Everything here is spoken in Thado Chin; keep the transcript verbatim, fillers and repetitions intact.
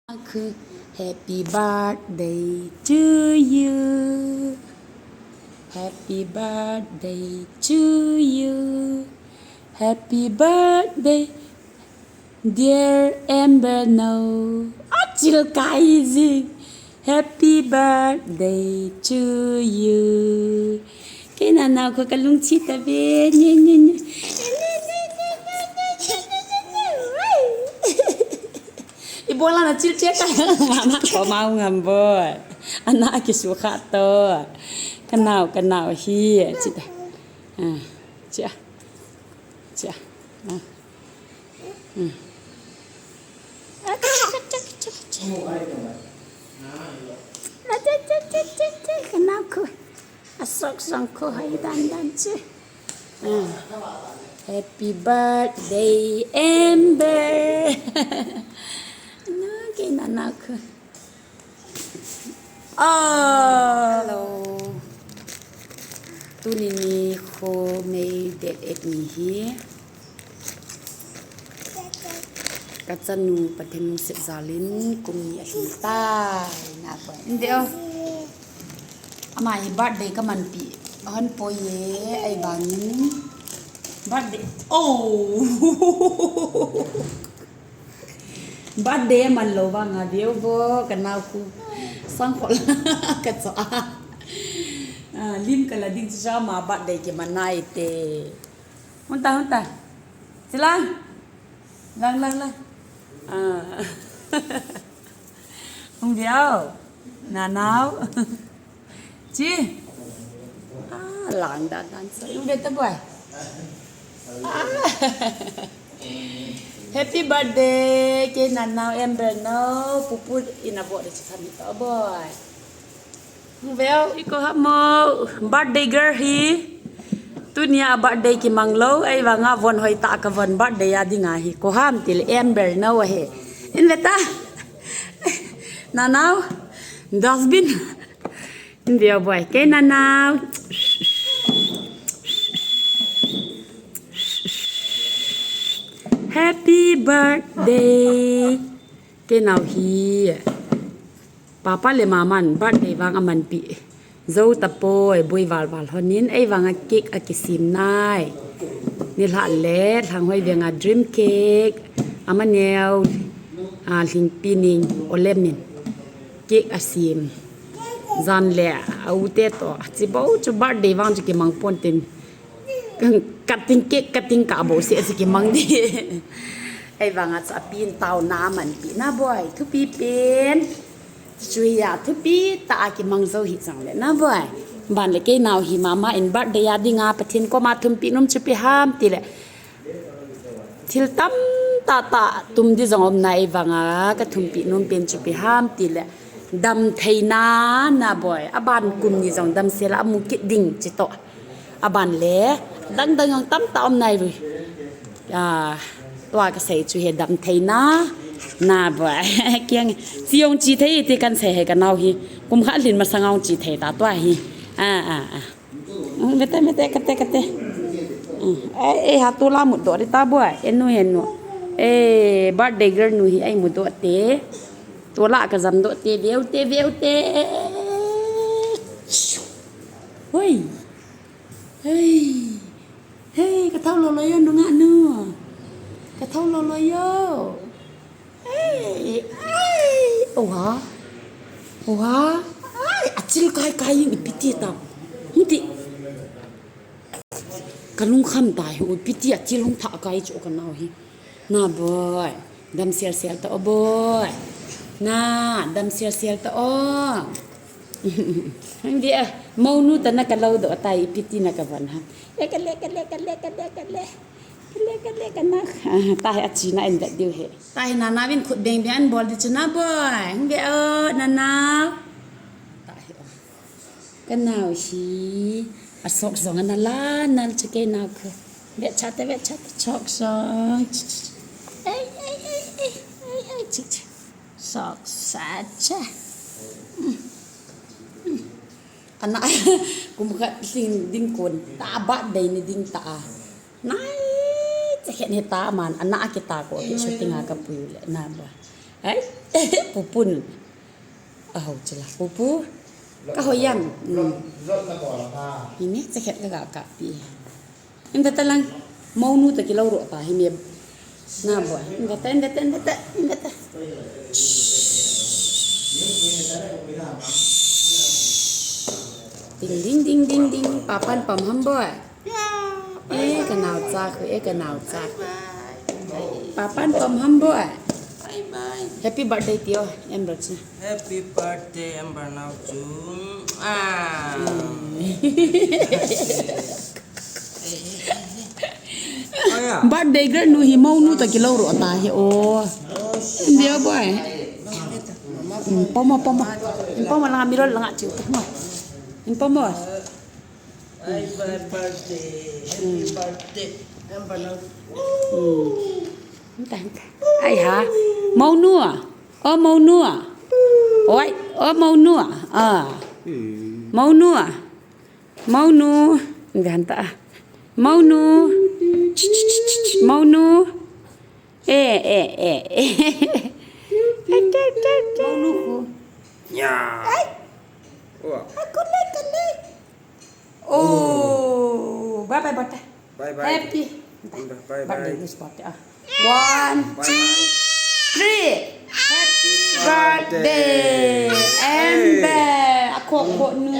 Happy birthday to you. Happy birthday to you. Happy birthday, dear Amber. No. Achil kai ji. Happy birthday to you. Kei nanao khu kalungset tave. Nye, nye, nye. Ibola na chil chil ka. Mama ko mau ngam boi. Ana kisu kha to. Kanao, kanao hi. Chita. Ah, chia. Chia. Ah. Hmm. Kanao khu. Asok song khu hai dan dan chi. Ah. Happy birthday, Amber. Na, kei nanao khu. Oh. Hello. Tuni nikho May date eight ni hi. Kachanu Pathen lungset jalin kum ni alhing tai. Na pa. Inde o. Ama hi birthday kamanpi. Ahon poi e, ahivangin. Birthday. Oh. Birthday aman lou vanga veu vo, kanao khu. Sangkhol kacha. Ah, lim kala ding chu ama birthday kiman nai te. Hunta, hunta. Chilang. Lang, lang, lang. Ah. Hung veu. Nanao. Chi. Ah, lang dan dan so. Hung ve ta boi. Ah. Happy birthday. Kei nanao Amber no. Pupu ina bo de chi kami to boi. Veu, iko hamo birthday girl hi. Tunia birthday kimang lou, ahivanga von hoi ta ka von birthday a dinga hi. Ko ham til Amber no he. In veta. Nanao. Dustbin. In veu boi. Kei nanao. Happy birthday. Kei nao hi. Papa le mama in birthday vang amanpi. Jou tapoi, boi val val honin, ahivanga cake akisem nai. Nilhah le, Lhanghoi venga dream cake. Ama neo, a, Lhingpi ning, Olem in. Cake asem. Jan le, a u te to. Chibou chu birthday vang chu kimang pon tin. Cutting cake, cutting ka bou se, se kimang di. Ahivanga chu apin taona amanpi na boi. Thupi pen. Chu hia thupi tah a kimang jou hi chang le na boi. Ban le kei nao hi mama in birthday a dinga Pathen koma thumpi nom chu pe ham ti le. Thil tamtah tah tum di jong um nai vanga ka thumpi nom pen chu pe ham ti le. Damtheina na boi. Aban kum ni jong damsel a mu kit ding chi to. Aban le, dang dang jong tamtah um nai ui. Ah, tua kasei chu hi damtheina, na boi. Kiang, chi jong chi thei ti kan sei hi kanao hi. Kum khat lhin masang jong chi thei ta tua hi. Ah, ah, ah. Mm, vete, vete, kate, kate. Mm. Eh, eh, ha tu la mudoh di ta boi. Eh, nu, eh, nu. Eh, birthday girl nu hi, ai mudoh te. Tu la kajam doh te, veu te, veu te. Hoi. Hei. Hei, ka thau lolo yo nungah nu. Ka thau lolo yo. Hei, ai. Oha. Oha. Ai, achil kai kai ing ipi ti ta. Hiti. Ka lungkham tai, ipi ti achil hung thah kai chu kanao hi. Na boi, dam sel sel ta o boi. Na, dam sel sel ta o. Hang dia, monu ta na ka lau do tai ipi ti na ka van ha. E ka le, ka le, ka le, ka le, ka le. Ka le, ka le, ka na. Ah, ta he achi na en da diu he. Ta he na na vin khut beng beng an bol di chu na boi. Hang dia o, na na. Ta he o. Ka nau hi, a sok jong ana la, nal chu kei nau khu. Ve cha te, ve cha te, sok jong. Ei, ei, ei, ei, ei, ei, chi, chi. Sok sa cha. Mm. Mm. Ana, kum khat ding, ding kon, ta birthday ni ding ta. Nai, cha khen he ta man, ana a kita ko, ki shooting a ka pui le, na ba. Ai, pupun. Aho chila, pupu. Ka hoyam. Hmm. Ini cakap ka ka pi. Inda talang. Mau nu ta kilo ro ta himi. Na boy. Inda ta, inda ta, inda ta, inda ta. Ding, ding, ding, ding, ding. Papan pam ham boy. Eh, ka naocha khu, eh, ka naocha khu. Papan pam ham boy. Bye bye. Happy birthday, tio. Amber chu. Happy birthday, Amber nao chu. Ah. Birthday girl nu hi monu ta kilo ro ta hi o. Dia boy. Hmm, pomo, pomo. Hmm, pomo langa mirror langa chiu. Pomo. Hmm, pomo. Ai, happy birthday. Happy birthday. Amber nao. Hmm. Ai ha. Monu. O monu. Oi, o monu. Ah. Monu. Monu. Ganta. Monu. Monu. Eh, eh, eh, eh. Monu khu. Ya. Ai. Wah. Aku le kene. Oh, bye bye birthday. Bye bye. Happy. Bye bye. Birthday wish birthday ah. One, two, three. Happy birthday. Amber. Ako ko nu.